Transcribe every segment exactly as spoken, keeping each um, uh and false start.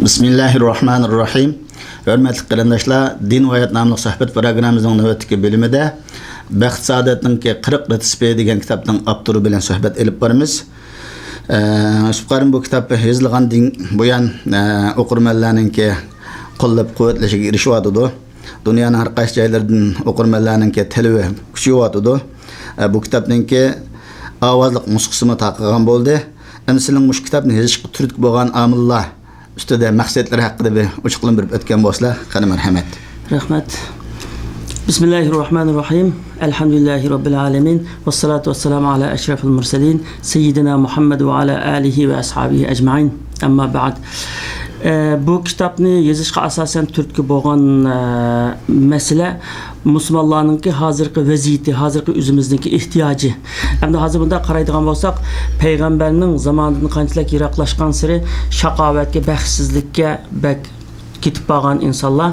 بىسمىللاھىررەھمانىررەھىم. ھۆرمەتلىك قېرىنداشلار، دىن ۋە ھايات ناملىق سۆھبەت پروگراممىمىزنىڭ نۆۋەتتىكى بۆلۈمىدە بەخت سائادەتنىڭكى قىرىق رېتسېپى دېگەن كىتابنىڭ ئاپتورى بىلەن سۆھبەت ئېلىپ بارىمىز. ئە، يۈسۈپ قارىم بۇ كىتاب يېزىلغاندىن بۇيان، ئە، ئوقۇرمەنلەرنىڭكى قوللاپ قۇۋۋەتلىشىگە ئېرىشىۋاتىدۇ. دۇنيانىڭ ھەر قايسى جايلىرىدىن ئوقۇرمەنلەرنىڭكى تەلىپى كۈچىيىۋاتىدۇ. ئە، بۇ كىتابنىڭكى ئاۋازلىق نۇسخىسىمۇ تارقىغان بولدى. ئەمدى سىلەرنىڭ مۇشۇ كىتابنى يېزىشقا تۈرتكە بولغان ئامىللار ئۈستىدە مەقسەتلىرى ھەققىدە بىر ئوچۇقلىما بېرىپ ئۆتكەن بولسىلا، قېنى مەرھەمەت. رەھمەت. بىسمىللاھىررەھمانىررەھىم. ئەلھەمدۇلىللاھى رەببىل ئالەمىن. ۋەسسالاتۇ ۋەسسالامۇ ئالا ئەشرەفىل مۇرسەلىن، سەييىدىنا مۇھەممەد ۋە ئالا ئالىھى ۋە ئەسھابىھى ئەجمەئىن. ئەمما بەئد. ئە، بۇ كىتابنى يېزىشقا ئاساسەن تۈرتكە بولغان، ئە، مەسىلە مۇسۇلمانلارنىڭكى ھازىرقى ۋەزىيىتى، ھازىرقى ئۆزىمىزنىڭكى ئېھتىياجى. ئەمدى ھازىر بۇنداق قارايدىغان بولساق، پەيغەمبەرنىڭ زامانىدىن قانچىلىك يىراقلاشقانسېرى شاقاۋەتكە، بەختسىزلىككە بەك كېتىپ بارغان ئىنسانلار،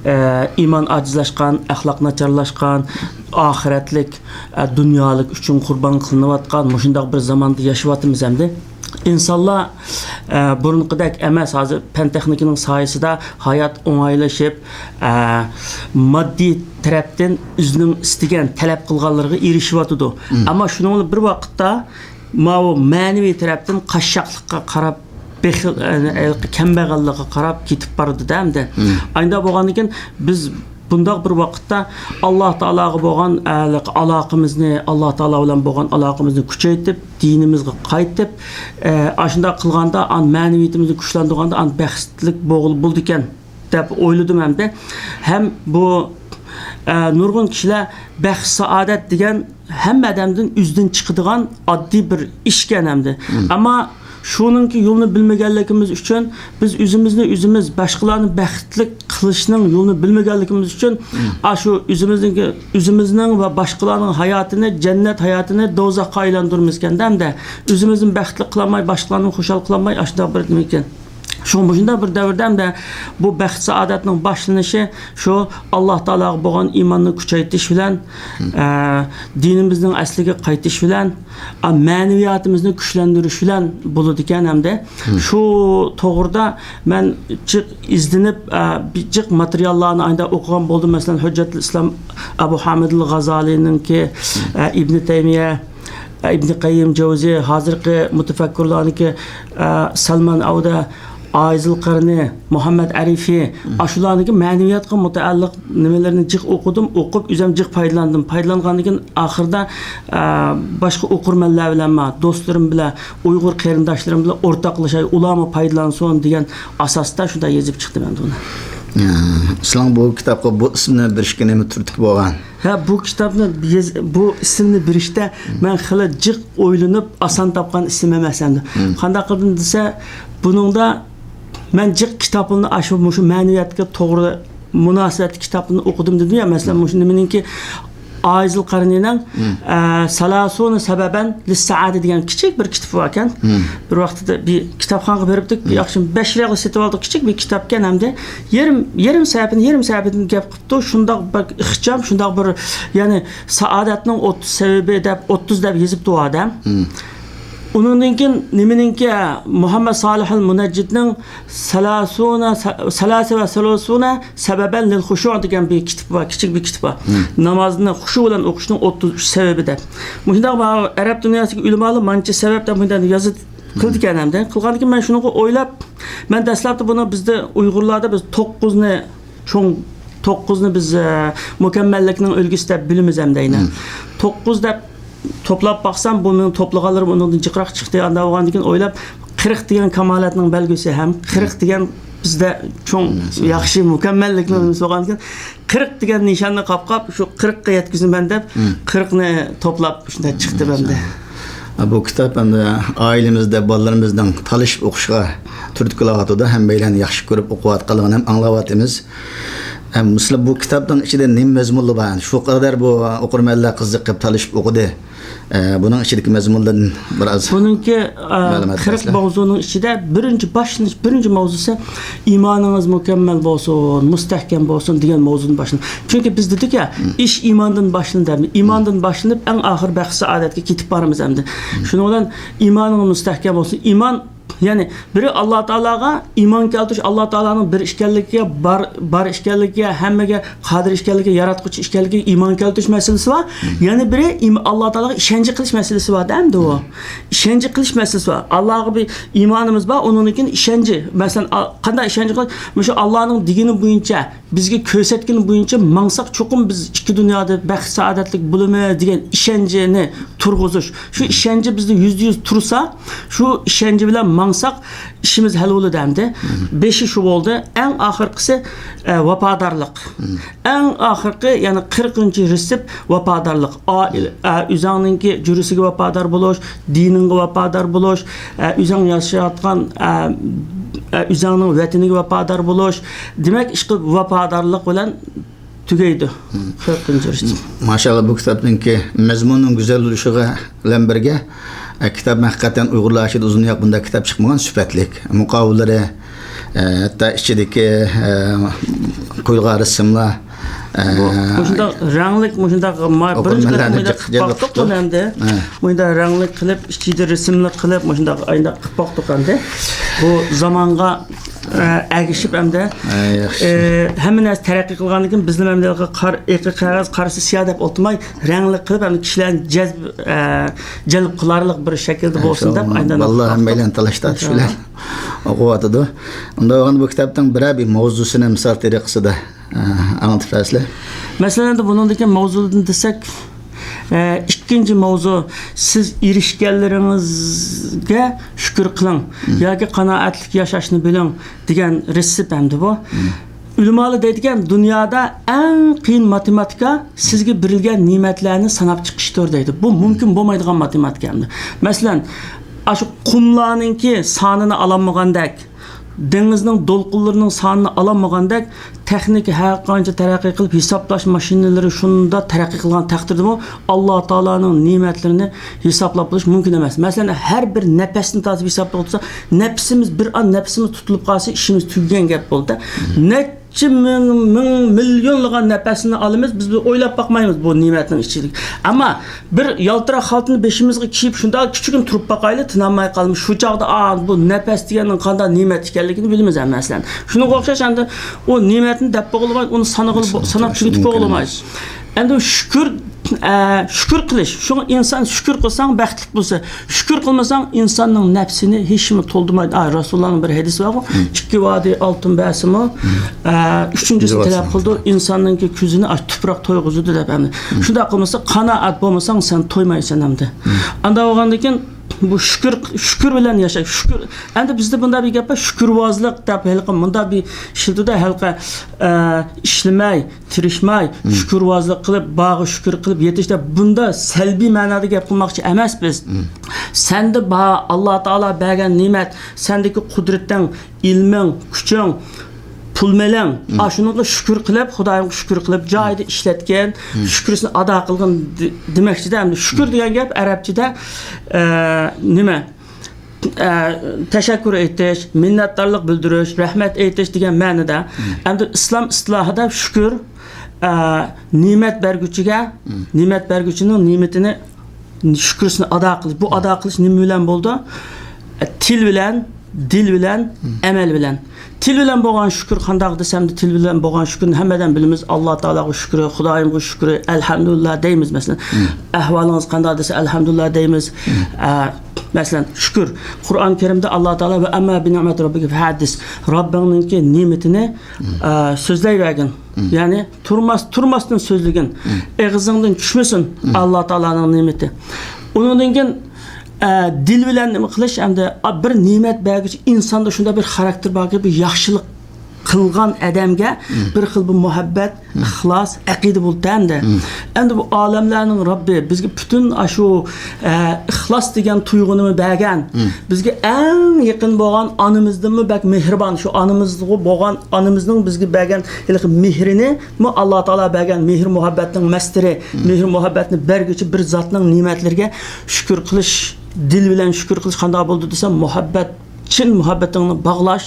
ئە، ئىمان ئاجىزلاشقان، ئەخلاق ناچارلاشقان، ئاخىرەتلىك، ئە، دۇنيالىق ئۈچۈن قۇربان قىلىنىۋاتقان مۇشۇنداق بىر زاماندا ياشىۋاتىمىز ئەمدى. ئىنسانلار، ئە، بۇرۇنقىدەك ئەمەس، ھازىر پەن تېخنىكىنىڭ سايىسىدا ھايات ئوڭايلىشىپ، ئە، ماددىي تەرەپتىن ئۆزىنىڭ ئىستىگەن، تەلەپ قىلغانلىرىغا ئېرىشىۋاتىدۇ. مم. ئەمما شۇنىڭ بىلەن بىر ۋاقىتتا ماۋۇ مەنىۋى تەرەپتىن قاششاقلىققا قاراپ، بېخىل، ئە، ئە، كەمبەغەللىكقە قاراپ كېتىپ بارىدۇ-دە ئەمدى. مم. ئاينىدا بولغاندىن كېيىن بىز بۇنداق بىر ۋاقىتتا ئاللا تائالاغا بولغان، ئە، ئالاقىمىزنى، ئاللا تائالا بىلەن بولغان ئالاقىمىزنى كۈچەيتىپ، دىنىمىزغا قايتىپ، ئە، ئاشۇنداق قىلغاندا، ئان مەنىۋىيىتىمىزنى كۈچلەندۈرگەندە، ئان بەختلىك بول-، بولىدىكەن دەپ ئويلىدىم ئەمدى. ھەم بۇ، ئە، نۇرغۇن كىشىلەر بەخت سائادەت دېگەن ھەممە ئادەمدىن ئۆزىدىن چىقىدىغان ئاددىي بىر ئىشكەن ئەمدى. مم. ئەمما شۇنىڭكى يولىنى بىلمىگەنلىكىمىز ئۈچۈن، بىز ئۆزىمىزنى ئۆزىمىز، باشقىلارنى بەختلىك قىلىشنىڭ يولىنى بىلمىگەنلىكىمىز ئۈچۈن، مم، ئاشۇ ئۆزىمىزنىڭكى، ئۆزىمىزنىڭ ۋە باشقىلارنىڭ ھاياتىنى جەننەت ھاياتىنى دوزاخقا ئايلاندۇرىمىزكەن-دە ئەمدى. ئۆزىمىزنى بەختلىك قىلالماي، باشقىلارنى خۇشال قىلالماي، ئاشۇنداق بىر نېمە ئىكەن. شۇڭا مۇشۇنداق بىر دەۋردە ھەمدە بۇ بەخت سائادەتنىڭ باشلىنىشى شۇ ئاللا تائالاغا بولغان ئىماننى كۈچەيتىش بىلەن، مم، ئە، دىنىمىزنىڭ ئەسلىگە قايتىش بىلەن، ئە، مەنىۋىياتىمىزنى كۈچلەندۈرۈش بىلەن بولىدىكەن ھەمدە. مم. شۇ توغرىدا مەن جىق ئىزدىنىپ، ئە، بىر جىق ماتېرىياللارنى ئايدا ئوقۇغان بولدۇم. مەسىلەن، ھۆججەتۇل ئىسلام ئەبۇ ھامىدىل غازالىنىڭكى، مم، ئە، ئىبنى تەيمىيە، ئىبنى قەييىم جەۋزى، ھازىرقى مۇتەفەككۇرلارنىڭكى، ئە، سەلمان ئەۋدە، ئايزىل قەرنى، مۇھەممەد ئەرىفى، مم، ئاشۇلارنىڭكى مەنىۋىيەتكە مۇتەئەللىق نېمىلىرىنى جىق ئوقۇدۇم، ئوقۇپ ئۆزۈم جىق پايدىلاندىم. پايدىلانغاندىن كېيىن ئاخىرىدا، ئە، باشقا ئوقۇرمەنلەر بىلەن، ما، دوستلىرىم بىلەن، ئۇيغۇر قېرىنداشلىرىم بىلەن ئورتاقلىشاي، ئۇلارمۇ پايدىلانسۇن دېگەن ئاساستا شۇنداق يېزىپ چىقتىم ئەمدى ئۇنى. يا، سىلەڭ بۇ كىتابقا بۇ ئىسىمنى بېرىشكە نېمە تۈرتكە بولغان؟ ھە، بۇ كىتابنى يېز-، بۇ ئىسىمنى بېرىشتە مەن خېلى جىق ئويلىنىپ، ئاسان تاپقان ئىسىم ئەمەس ئەمدى. مم. قانداق قىلدىم دېسە، بۇنىڭدا مەن جىق كىتابلارنى ئاشۇ، مۇشۇ مەنىۋىيەتكە توغرا مۇناسىۋەتلىك كىتابلارنى ئوقۇدۇم دېدىم يا، مەسىلەن، مم، مۇشۇ نېمىنىڭكى، ئايزىل قەرنىنىڭ، مم، ئە، سالاسۇنە سەبەبەن لىسسائادە دېگەن كىچىك بىر كىتابى باركەن. مم. بىر ۋاقتىدا بىر كىتابخانىغا بېرىپتىك، بىر، مم، ياخشى بەش رىيالغا سېتىپ ئالدۇق، كىچىك بىر كىتابكەن ئەمدى. يېرىم، يېرىم سەھىپىنى، يېرىم سەھىپىدىن گەپ قىپتۇ، شۇنداق بەك ئىخچام، شۇنداق بىر، يەنى سائادەتنىڭ ئوتتۇز سەۋەبى دەپ، ئوتتۇز دەپ يېزىپتۇ ئادەم. مم. ئۇنىڭدىن كېيىن نېمىنىڭكى، مۇھەممەد سالىھىل مۇنەججىدنىڭ سالاسۇنە، سالاسە ۋە سالاسۇنە سەبەبەن لىل خۇشۇ دېگەن بىر كىتابى بار، كىچىك بىر كىتاب بار. مم. نامازنى خۇشۇ بىلەن ئوقۇشنىڭ ئوتتۇز ئۈچ سەۋەبى دەپ. مۇشۇنداق بار، ئەرەب دۇنياسىدىكى ئۆلىمالار مانچە سەۋەب دەپ مۇنداق يازىپ قىلىدىكەن ئەمدى. قىلغاندىن كېيىن مەن شۇنىڭغا ئويلاپ، مەن دەسلەپتە بۇنى بىزدە ئۇيغۇرلاردا بىز توققۇزنى، چوڭ توققۇزنى بىز، ئە، مۇكەممەللىكنىڭ ئۈلگىسى دەپ بىلىمىز ئەمدى ئەينەن. مم. توققۇز دەپ توپلاپ باقسام، بۇ مېنىڭ توپلىغانلىرىم ئۇنىڭدىن جىقراق چىقتى. ئانداق بولغاندىن كېيىن ئويلاپ، قىرىق دېگەن كامالەتنىڭ بەلگىسى ھەم قىرىق دېگەن بىزدە چوڭ، مم، ياخشى مۇكەممەللىكنىڭ، مم، نېمىسى بولغاندىن كېيىن، قىرىق دېگەن نىشاننى قاپقاپ، شۇ قىرىققا يەتكۈزىمەن دەپ، مم، قىرىقنى توپلاپ، شۇنداق چىقتى مەمدە. بۇ كىتاب ئەمدى ئائىلىمىزدە بالىلىرىمىزنىڭ تالىشىپ ئوقۇشىغا تۈرتكە بولۇۋاتىدۇ. ھەممەيلەن ياخشى كۆرۈپ ئوقۇۋاتقانلىقىنى ھەم ئاڭلاۋاتىمىز. ئەم، مىسلى بۇ كىتابنىڭ ئىچىدە نېمە مەزمۇنلار بار؟ شۇ قەدەر بۇ ئوقۇرمەنلەر قىزىقىپ تالىشىپ ئوقۇدى. ئە، بۇنىڭ ئىچىدىكى مەزمۇنلاردىن بىر ئاز بۇنىڭكى، ئە، مەلۇمات قىرىق بەرسىلە. ماۋزۇنىڭ ئىچىدە بىرىنچى باشلىنىش، بىرىنچى ماۋزۇسى «ئىمانىڭىز مۇكەممەل بولسۇن، مۇستەھكەم بولسۇن» دېگەن ماۋزۇدىن باشلىنىدۇ. چۈنكى بىز دېدۇق يا، مم، ئىش ئىماندىن باشلىنىدۇ. ئىماندىن باشلىنىپ، ئەڭ ئاخىر بەخت سائادەتكە كېتىپ بارىمىز ئەمدى. مم. شۇنىڭ بىلەن «ئىمانىڭىز مۇستەھكەم بولسۇن». ئىمان يەنى بىرى ئاللا تائالاغا ئىمان كەلتۈرۈش، ئاللا تائالانىڭ بىر ئىكەنلىكىگە، بار، بار ئىكەنلىكىگە، ھەممىگە قادىر ئىكەنلىكىگە، ياراتقۇچى ئىكەنلىكىگە ئىمان كەلتۈرۈش مەسىلىسى بار. يەنە بىرى ئىم-، ئاللا تائالاغا ئىشەنچ قىلىش مەسىلىسى بار، دەمدى ئۇ. ئىشەنچ قىلىش مەسىلىسى بار. ئاللاغا بىر ئىمانىمىز بار، ئۇنىڭدىن كېيىن ئىشەنچ. مەسىلەن، ئا-، قانداق ئىشەنچ قىلىش؟ مۇشۇ ئاللانىڭ دېگىنى بويىچە، بىزگە كۆرسەتكىنى بويىچە ماڭساق، چوقۇم بىز ئىككى دۇنيادا بەخت-سائادەتلىك بولىمىز دېگەن ئىشەنچنى تۇرغۇزۇش. شۇ ئىشەنچ بىزدە يۈزدە يۈز تۇرسا، شۇ ئىشەنچ بىلەن ماڭساق، ئىشىمىز ھەل بولىدۇ ئەمدى. بېشى شۇ بولدى. ئەڭ ئاخىرقىسى، ئە، ۋاپادارلىق. ئەڭ ئاخىرقى، يەنى قىرىقىنچى رېتسېپ ۋاپادارلىق. ئائىلە، ئە، ئۆزۈڭنىڭكى جۈرىسىگە ۋاپادار بولۇش، دىنىڭغا ۋاپادار بولۇش، ئە، ئۆزۈڭ ياشاۋاتقان، ئە، ئە، ئۆزۈڭنىڭ ۋەتىنىگە ۋاپادار بولۇش. دېمەك، ئىشقىلىپ ۋاپادارلىق بىلەن تۈگەيدۇ. قىرىقىنچى رېتسېپ. ماشائاللا، بۇ كىتابنىڭكى مەزمۇنىنىڭ گۈزەل بولۇشىغا بىلەن بىرگە، ئە، كىتاب ھەقىقەتەن ئۇيغۇرلار ئىچىدە ئۇزۇن يىللار بۇنداق كىتاب چىقمىغان، سۈپەتلىك. مۇقاۋىلىرى، ئە، ھەتتا ئىچىدىكى، ئە، قويۇلغان رەسىملەر، ئە، بۇ مۇشۇنداق رەڭلىك، مۇشۇنداق ما-، بىرىنچى قېتىم مۇشۇنداق قىلىپ باقتۇق بۇنى ئەمدى. مۇشۇنداق رەڭلىك قىلىپ، ئىچىدە رەسىملىك قىلىپ، مۇشۇنداق ئاينداق قىلىپ باقتۇق ئەمدى. بۇ زامانغا، ئە، ئەگىشىپ ئەمدى، ئە، ياخشى. ئە، ھەممە نەرسە تەرەققىي قىلغاندىن كېيىن، بىزنىڭ مەملىكەتتە قار-، ئېقىق قەغەز، قارىسى سىياھ دەپ ئولتۇرماي، رەڭلىك قىلىپ، ھەم كىشىلەرنى جەزب، ئە، جەلپ قىلارلىق بىر شەكىلدە بولسۇن دەپ، ئايندىن بالىلار ھەممەيلەن تالاش تارتىش بىلەن ئوقۇۋاتىدۇ. ئۇنداق بولغاندا بۇ كىتابنىڭ بىرەر بىر مەۋزۇسىنى مىسال تەرىقىسىدە، ئە، ئاڭلىتىپ بەرسىلە. مەسىلەن، ئەمدى بۇنىڭدىكى مەۋزۇدىن دېسەك، ئە، ئىككىنچى مەۋزۇ، سىز ئېرىشكەنلىرىڭىزگە شۈكۈر قىلىڭ ياكى قانائەتلىك ياشاشنى بىلىڭ دېگەن رېتسېپ ئەمدى بۇ. ئۆلىمالار دەيدىكەن، دۇنيادا ئەڭ قىيىن ماتېماتىكا سىزگە بېرىلگەن نېمەتلەرنى ساناپ چىقىشتۇر دەيدۇ. بۇ مۇمكىن بولمايدىغان ماتېماتىكا ئەمدى. مەسىلەن، ئاشۇ قۇملارنىڭكى سانىنى ئالالمىغاندەك، دېڭىزنىڭ دولقۇنلىرىنىڭ سانىنى ئالالمىغاندەك، تېخنىكا ھەر قانچە تەرەققىي قىلىپ، ھېسابلاش ماشىنىلىرى شۇنداق تەرەققىي قىلغان تەقدىردىمۇ، ئاللا تائالانىڭ نېمەتلىرىنى ھېسابلاپ بولۇش مۇمكىن ئەمەس. مەسىلەن، ھەر بىر نەپەسنى تازا ھېسابلاپ تۇرسا، نەپىسىمىز بىر ئان نەپىسىمىز تۇتۇلۇپ قالسا، ئىشىمىز تۈگىگەن گەپ بولدى. نەچچە مىڭ، مىڭ، مىليونلىغان نەپەسنى ئالىمىز، بىز بىر ئويلاپ باقمايمىز بۇ نېمەتنىڭ ئىچىدىكى. ئەمما بىر يالتىراق خالتىنى بېشىمىزغا كىيىپ، شۇنداق كىچىككىنە تۇرۇپ باقايلى، تىنالماي قالىمىز. شۇ چاغدا، ئا، بۇ نەپەس دېگەننىڭ قانداق نېمەت ئىكەنلىكىنى بىلىمىز ھەممەيلەن. شۇنىڭغا ئوخشاش، ئەمدى ئۇ نېمەتنى دەپ بولغىلىمايدۇ، ئۇنى سانىغىلى بو-، ساناپ تۈگىتىپ بولغىلىمايدۇ. ئەمدى شۈكۈر، ئە، شۈكۈر قىلىش. شۇڭا ئىنسان شۈكۈر قىلساڭ بەختلىك بولىسەن. شۈكۈر قىلمىساڭ ئىنساننىڭ نەپسىنى ھېچنېمە تولدۇرمايدۇ. ئا، رەسۇلۇللانىڭ بىر ھەدىسى بارغۇ، ئىككى ۋادى ئالتۇن بەرسىمۇ، ئە، ئۈچىنچىسى تەلەپ قىلىدۇ، ئىنساننىڭكى كۆزىنى ئاچ، تۇپراق تويغۇزىدۇ دەپ ئەمدى. شۇنداق قىلمىسا، قانائەت بولمىساڭ سەن تويمايسەن ئەمدى. ئانداق بولغاندىن كېيىن بۇ شۈكۈر، شۈكۈر بىلەن ياشاش. شۈكۈر، ئەمدى بىزدە بۇنداق بىر گەپ بار، شۈكۈرۋازلىق دەپ ھېلىقى مۇنداق بىر ئىشلىتىدۇ، ھېلىقى، ئە، ئىشلىمەي، تىرىشماي، شۈكۈرۋازلىق قىلىپ، بارغا شۈكۈر قىلىپ يېتىش دەپ، بۇندا سەلبىي مەنادا گەپ قىلماقچى ئەمەس بىز. سەندە بار، ئاللا تائالا بەرگەن نېمەت، سەندىكى قۇدرىتىڭ، ئىلمىڭ، كۈچۈڭ، پۇل مېلىڭ، ئاشۇنىڭغا شۈكۈر قىلىپ، خۇدايىمغا شۈكۈر قىلىپ، جايىدا ئىشلەتكىن، شۈكرىسىنى ئادا قىلغىن دې-، دېمەكچىدە. ئەمدى شۈكۈر دېگەن گەپ ئەرەبچىدە، ئە، نېمە؟ ئە، تەشەككۈر ئېيتىش، مىننەتدارلىق بىلدۈرۈش، رەھمەت ئېيتىش دېگەن مەنىدە. ئەمدى ئىسلام ئىستىلاھىدا شۈكۈر، ئە، نېمەت بەرگۈچىگە، نېمەت بەرگۈچىنىڭ نېمىتىنى، شۈكرىسىنى ئادا قىلىش. بۇ ئادا قىلىش نېمە بىلەن بولىدۇ؟ ئە، تىل بىلەن، دىل بىلەن، ئەمەل بىلەن. تىل بىلەن بولغان شۈكۈر قانداق دېسەم، تىل بىلەن بولغان شۈكۈرنى ھەممەدىن بىلىمىز. ئاللا تائالاغا شۈكرى، خۇدايىمغا شۈكرى، ئەلھەمدۇلىللا دەيمىز، مەسىلەن. ئەھۋالىڭىز قانداق دېسە، ئەلھەمدۇلىللا دەيمىز. ئە، مەسىلەن، شۈكۈر. قۇرئان كەرىمدە ئاللا تائالا ۋە ئەمما بىنىئمەتى رەببىكە فەھەددىس. رەببىڭنىڭكى نېمىتىنى، ئە، سۆزلەيۋەرگىن. يەنى تۇرماس-، تۇرماستىن سۆزلىگىن. ئېغىزىڭدىن چۈشمىسۇن ئاللا تائالانىڭ نېمىتى. ئۇنىڭدىن كېيىن، ئە، دىل بىلەن نېمە قىلىش، ئەمدى، ئا، بىر نېمەت بەرگۈچى ئىنساندا شۇنداق بىر خاراكتېر باركى، بىر ياخشىلىق قىلغان ئادەمگە بىر خىل بىر مۇھەببەت، ئىخلاس، ئەقىدە بولىدۇ ئەمدى. ئەمدى بۇ ئالەملەرنىڭ رەببى بىزگە پۈتۈن ئاشۇ، ئە، ئىخلاس دېگەن تۇيغۇنىمۇ بەرگەن. بىزگە ئەڭ يېقىن بولغان ئانىمىزدىنمۇ بەك مېھرىبان. شۇ ئانىمىزغا بولغان، ئانىمىزنىڭ بىزگە بەرگەن ھېلىقى مېھرىنىمۇ ئاللا تائالا بەرگەن مېھىر مۇھەببەتنىڭ مەستىرى، مېھىر مۇھەببەتنى بەرگۈچى بىر زاتنىڭ نېمەتلىرىگە شۈكۈر قىلىش، دىل بىلەن شۈكۈر قىلىش قانداق بولىدۇ دېسەم، مۇھەببەت، چىن مۇھەببىتىڭنى باغلاش،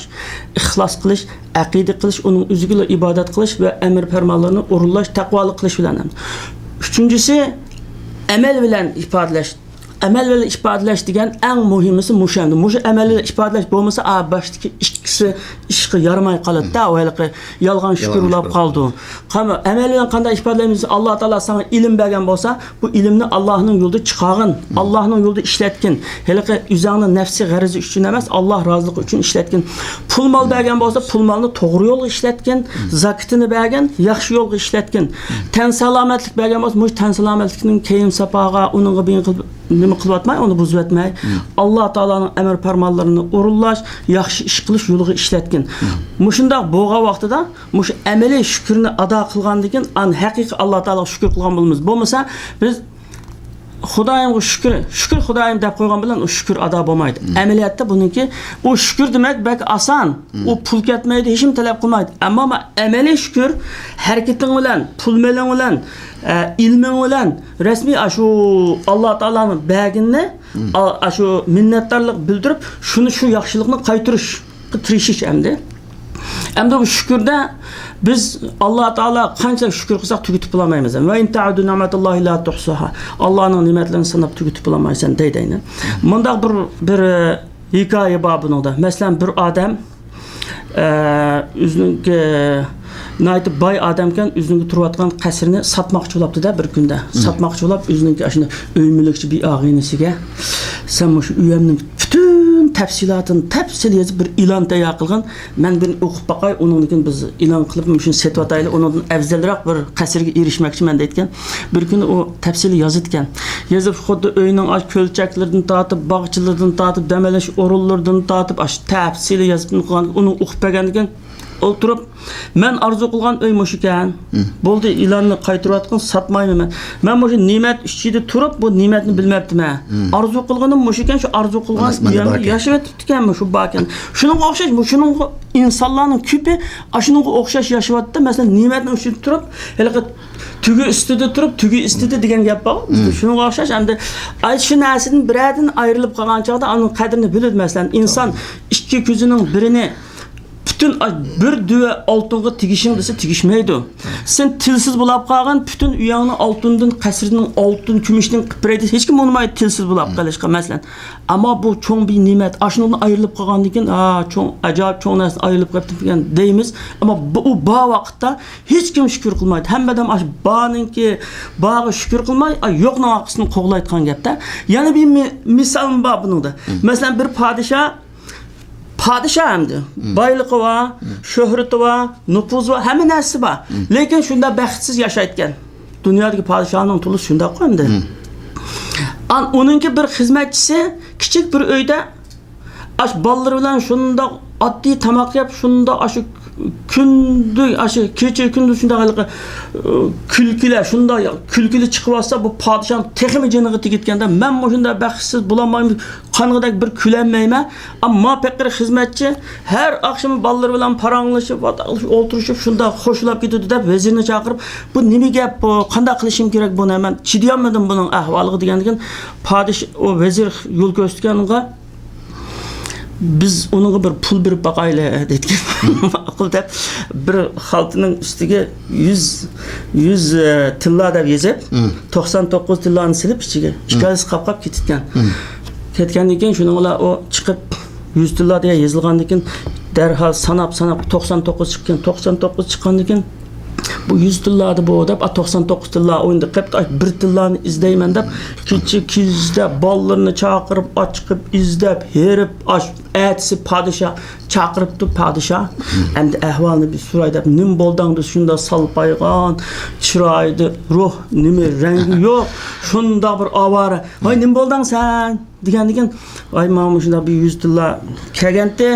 ئىخلاس قىلىش، ئەقىدە قىلىش، ئۇنىڭ ئۆزىگىلا ئىبادەت قىلىش ۋە ئەمر پەرمانلىرىنى ئورۇنلاش، تەقۋالىق قىلىش بىلەن. ئۈچىنچىسى، ئەمەل بىلەن ئىپادىلەش. ئەمەل بىلەن ئىپادىلەش دېگەن ئەڭ مۇھىمىسى مۇشۇ ئەمدى. مۇشۇ ئەمەل بىلەن ئىپادىلەش بولمىسا، ئا، باشتىكى ئىككىسى ئىشقا يارىماي قالىدۇ-دە، ئۇ ھېلىقى يالغان شۈكۈر بولاپ قالىدۇ. قاما، ئەمەل بىلەن قانداق ئىپادىلەيمىز؟ ئاللا تائالا ساڭا ئىلىم بەرگەن بولسا، بۇ ئىلىمنى ئاللانىڭ يولىدا چىقارغىن، ئاللانىڭ يولىدا ئىشلەتكىن. ھېلىقى ئۆزۈڭنىڭ نەپسى غەرىزى ئۈچۈن ئەمەس، ئاللا رازىلىقى ئۈچۈن ئىشلەتكىن. پۇل مال بەرگەن بولسا، پۇل مالنى توغرا يولغا ئىشلەتكىن. زاكىتىنى بەرگىن، ياخشى يولغا ئىشلەتكىن. تەن سالامەتلىك بەرگەن بولسا، مۇشۇ تەن سالامەتلىكنىڭ كىيىم ساپاغا، ئۇنىڭغا بىر قىل-، نېمە قىلىۋاتماي، ئۇنى بۇزۇۋەتمەي. ئاللا تائالانىڭ ئەمر پەرمانلىرىنى ئورۇنلاش، ياخشى ئىش قىلىش يولىغا ئىشلەتكىن. مۇشۇنداق بولغان ۋاقتىدا مۇشۇ ئەمەلىي شۈكۈرنى ئادا قىلغاندىن كېيىن، ئان ھەقىقىي ئاللا تائالاغا شۈكۈر قىلغان بولىمىز. بولمىسا، بىز خۇدايىمغا شۈكۈر، شۈكۈر خۇدايىم دەپ قويغان بىلەن ئۇ شۈكۈر ئادا بولمايدۇ. ئەمەلىيەتتە بۇنىڭكى، ئۇ شۈكۈر دېمەك بەك ئاسان. ئۇ پۇل كەتمەيدۇ، ھېچنېمە تەلەپ قىلمايدۇ. ئەمما، ئەمما ئەمەلىي شۈكۈر ھەرىكىتىڭ بىلەن، پۇل مېلىڭ بىلەن، ئە، ئىلمىڭ بىلەن، رەسمىي ئاشۇ ئاللا تائالانىڭ بەرگىنىنى، ئا-، ئاشۇ مىننەتدارلىق بىلدۈرۈپ، شۇنى، شۇ ياخشىلىقنى قايتۇرۇش. تىرىشىش ئەمدى. ئەمدى بۇ شۈكۈردە بىز ئاللا تائالا قانچە شۈكۈر قىلساق تۈگىتىپ بولالمايمىز. «ۋە ئىن تەئۇدۇ نىئمەتاللاھى لا تۇھسۇھا.» ئاللانىڭ نېمەتلىرىنى ساناپ تۈگىتىپ بولالمايسەن دەيدۇ ئەينى. مۇنداق بىر، بىر، ئە، ھېكايە بار بۇنىڭدا. مەسىلەن، بىر ئادەم، ئە، ئۆزىنىڭكى ناھايىتى باي ئادەمكەن، ئۆزىنىڭكى تۇرۇۋاتقان قەسرىنى ساتماقچى بولاپتۇ-دە بىر كۈندە. ساتماقچى بولۇپ، ئۆزىنىڭكى ئاشۇنداق ئۆي مۈلۈكچى بىر ئاغىنىسىگە، سەن مۇشۇ ئۆيۈمنىڭ پۈتۈن تەپسىلاتىنى تەپسىلىي يېزىپ بىر ئېلان تەييار قىلغىن، مەن بىرنى ئوقۇپ باقاي، ئۇنىڭدىن كېيىن بىز ئېلان قىلىپ مۇشۇنى سېتىۋاتايلى، ئۇنىڭدىن ئەۋزەلرەك بىر قەسىرگە ئېرىشمەكچىمەن دەيدىكەن. بىر كۈنى ئۇ تەپسىلىي يازىدىكەن. يېزىپ خۇددى ئۆينىڭ ئاش كۆلچەكلىرىدىن تارتىپ، باغچىلىرىدىن تارتىپ، دەم ئېلىش ئورۇنلىرىدىن تارتىپ، ئاش تەپسىلىي يازىپ قويغان، ئۇنى ئوقۇپ بەرگەندىن كېيىن ئولتۇرۇپ، مەن ئارزۇ قىلغان ئۆي مۇشۇكەن. بولدى، ئېلاننى قايتۇرۇۋاتقىن، ساتمايمەن مەن. مەن مۇشۇ نېمەت ئىچىدە تۇرۇپ، بۇ نېمەتنى بىلمەپتىمەن. ئارزۇ قىلغىنىم مۇشۇكەن، شۇ ئارزۇ قىلغان ئۆيۈمدە ياشىۋېتىپتىكەن، مۇشۇ باركەن. شۇنىڭغا ئوخشاش، مۇشۇنىڭغا ئىنسانلارنىڭ كۆپى ئاشۇنىڭغا ئوخشاش ياشىۋاتىدۇ. مەسىلەن، نېمەتنىڭ ئۈستىدە تۇرۇپ، ھېلىقى تۈگى ئۈستىدە تۇرۇپ، تۈگى ئۈستىدە دېگەن گەپ بار. شۇنىڭغا ئوخشاش، ئەمدى، ئاي، شۇ نەرسىدىن بىرەردىن ئايرىلىپ قالغان چاغدا ئۇنىڭ قەدرىنى بىلىدۇ. مەسىلەن، ئىنسان ئىككى كۆزىنىڭ بىرىنى پۈتۈن، ئاي، بىر دۆۋە ئالتۇنغا تېگىشىڭ دېسە، تېگىشمەيدۇ. سەن تىلسىز بولاپ قالغىن، پۈتۈن ئۆيۈڭنى ئالتۇندىن، قەسرىڭنى ئالتۇن، كۈمۈشتىن قىلىپ بېرەي دېسە، ھېچكىم ئۇنىمايدۇ تىلسىز بولاپ قېلىشقا، مەسىلەن. ئەمما بۇ چوڭ بىر نېمەت، ئاشۇنىڭدىن ئايرىلىپ قالغاندىن كېيىن، ھا، چوڭ، ئاجايىپ چوڭ نەرسىدىن ئايرىلىپ قېلىپتىكەن دەيمىز. ئەمما بۇ، ئۇ بار ۋاقىتتا ھېچكىم شۈكۈر قىلمايدۇ. ھەممە ئادەم ئاشۇ بارنىڭكى، بارغا شۈكۈر قىلماي، ئا، يوقنىڭ ئارقىسىنى قوغلايدىغان گەپتە. يەنە بىر مى-، مىسالىم بار بۇنىڭدا. مەسىلەن، بىر پادىشاھ پادىشاھ ئەمدى. بايلىقى بار، شۆھرىتى بار، نوپۇزى بار، ھەممە نەرسىسى بار. لېكىن شۇنداق بەختسىز ياشايدىكەن. دۇنيادىكى پادىشاھنىڭ تولىسى شۇنداق ئەمدى. ئان-، ئۇنىڭكى بىر خىزمەتچىسى كىچىك بىر ئۆيدە ئاش بالىلىرى بىلەن شۇنداق ئاددىي تاماق يەپ، شۇنداق ئاشۇ كۈندە، ئاشۇ كېچە كۈندۈز شۇنداق ھېلىقى، ئۇ، كۈلكىلەر، شۇنداق كۈلكىلى چىقىۋاتسا، بۇ پادىشاھنىڭ تېخىمۇ جېنىغا تېگىدىكەن-دە، مەن مۇشۇنداق بەختسىز بولالمايمەن، قانغۇدەك بىر كۈلەلمەيمەن. ئەمما پېقىر خىزمەتچى ھەر ئاخشىمى بالىلىرى بىلەن پاراڭلىشىپ، ۋاتاقلىشىپ، ئولتۇرۇشۇپ، شۇنداق خوشلاپ كېتىدۇ دەپ، ۋەزىرنى چاقىرىپ، بۇ نېمە گەپ بۇ؟ قانداق قىلىشىم كېرەك بۇنى؟ مەن چىدىيالمىدىم بۇنىڭ ئەھۋالىغا دېگەندىكىن، پادىش-، ئۇ ۋەزىر يول كۆرسىتىدىكەن ئۇنىڭغا، بىز ئۇنىڭغا بىر پۇل بېرىپ باقايلى دەيدىكەن. ماقۇل دەپ، بىر خالتىنىڭ ئۈستىگە يۈز، يۈز، ئە، تىللا دەپ يېزىپ، توقسان توققۇز تىللانى سېلىپ ئىچىگە، ئىككىلىسى قاپقاپ كېتىدىكەن. كەتكەندىن كېيىن شۇنىڭ بىلەن ئۇ چىقىپ، يۈز تىللا دېگەن يېزىلغاندىن كېيىن، دەرھال ساناپ، ساناپ، توقسان توققۇز چىققان، توقسان توققۇز چىققاندىن كېيىن، بۇ يۈز تىللادى بۇ دەپ، ئا، توقسان توققۇز تىللا ئوينىدى، قېپتۇ، بىر تىللانى ئىزدەيمەن دەپ، كېچە كۈزدە بالىلىرىنى چاقىرىپ، ئاچىقىپ، ئىزدەپ، ھېرىپ، ئاش-، ئەتىسى پادىشاھ چاقىرىپتۇ، پادىشاھ، ئەمدى ئەھۋالنى بىر سوراي دەپ، نېمە بولدۇڭ دېسە، شۇنداق سالپايغان، چىرايىدا روھ، نېمە، رەڭگى يوق، شۇنداق بىر ئاۋارە. ۋاي، نېمە بولدۇڭ سەن؟ دېگەندىكىن، ۋاي، ماڭا مۇشۇنداق بىر يۈز تىللا كەلگەنتى،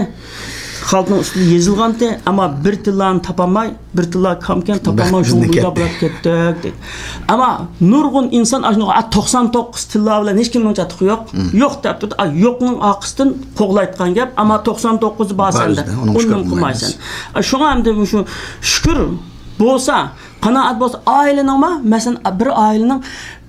خالتىنىڭ ئۈستىدە يېزىلغانتى، ئەمما بىر تىللانى تاپالماي، بىر تىللا كامكەن تاپالماي، شۇ بويلاپ بولاپ كەتتۇق، دەيدۇ. ئەمما نۇرغۇن ئىنسان ئاشۇنىڭغا، ئا، توقسان توققۇز تىللا بىلەن ھېچكىمنىڭ چاتىقى يوق. يوق دەپ تۇرۇپ، ئا، يوقنىڭ ئارقىسىدىن قوغلايدىغان گەپ، ئەمما توقسان توققۇزى بار سەندە، ئۇنى نېمە قىلمايسەن؟ ئا، شۇڭا ئەمدى مۇشۇ شۈكۈر بولسا، قانائەت بولسا، ئائىلىنىڭمۇ، مەسىلەن، بىر ئائىلىنىڭ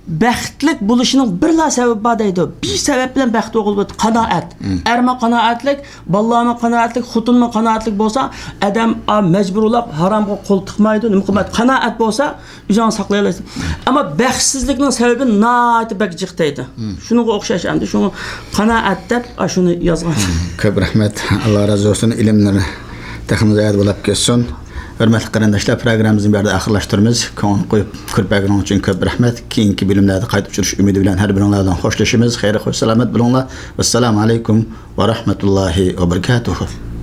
بەختلىك بولۇشنىڭ بىرلا سەۋەبى بار دەيدۇ. بىر سەۋەب بىلەن بەختلىك بولىدۇ. قانائەت. ئەرمۇ قانائەتلىك، بالىلارمۇ قانائەتلىك، خوتۇنمۇ قانائەتلىك بولسا، ئادەم، ئا، مەجبۇرلاپ ھارامغا قول تىقمايدۇ. نېمە قىلمايدۇ؟ قانائەت بولسا، ئۆزۈڭنى ساقلىيالايسەن. ئەمما بەختسىزلىكنىڭ سەۋەبى ناھايىتى بەك جىق دەيدۇ. شۇنىڭغا ئوخشاش ئەمدى شۇڭا قانائەت دەپ، ئا، شۇنى يازغان. كۆپ رەھمەت. ئاللا رازى بولسۇن. ئىلىملىرى تېخىمۇ زىيادە بولاپ كەتسۇن. ھۆرمەتلىك قېرىنداشلار، پروگراممىمىزنى بۇ يەردە ئاخىرلاشتۇرىمىز. كۆڭۈل قويۇپ كۆرۈپ بەرگىنىڭ ئۈچۈن كۆپ رەھمەت. كېيىنكى بۆلۈملەردە قايتا ئۇچرىشىش ئۈمىدى بىلەن ھەر بىرىڭلار بىلەن خوشلىشىمىز. خەير، خوش، سالامەت بولۇڭلار. ۋەسسالامۇ ئەلەيكۇم ۋە رەھمەتۇللاھى ۋە بەرىكاتۇھۇ.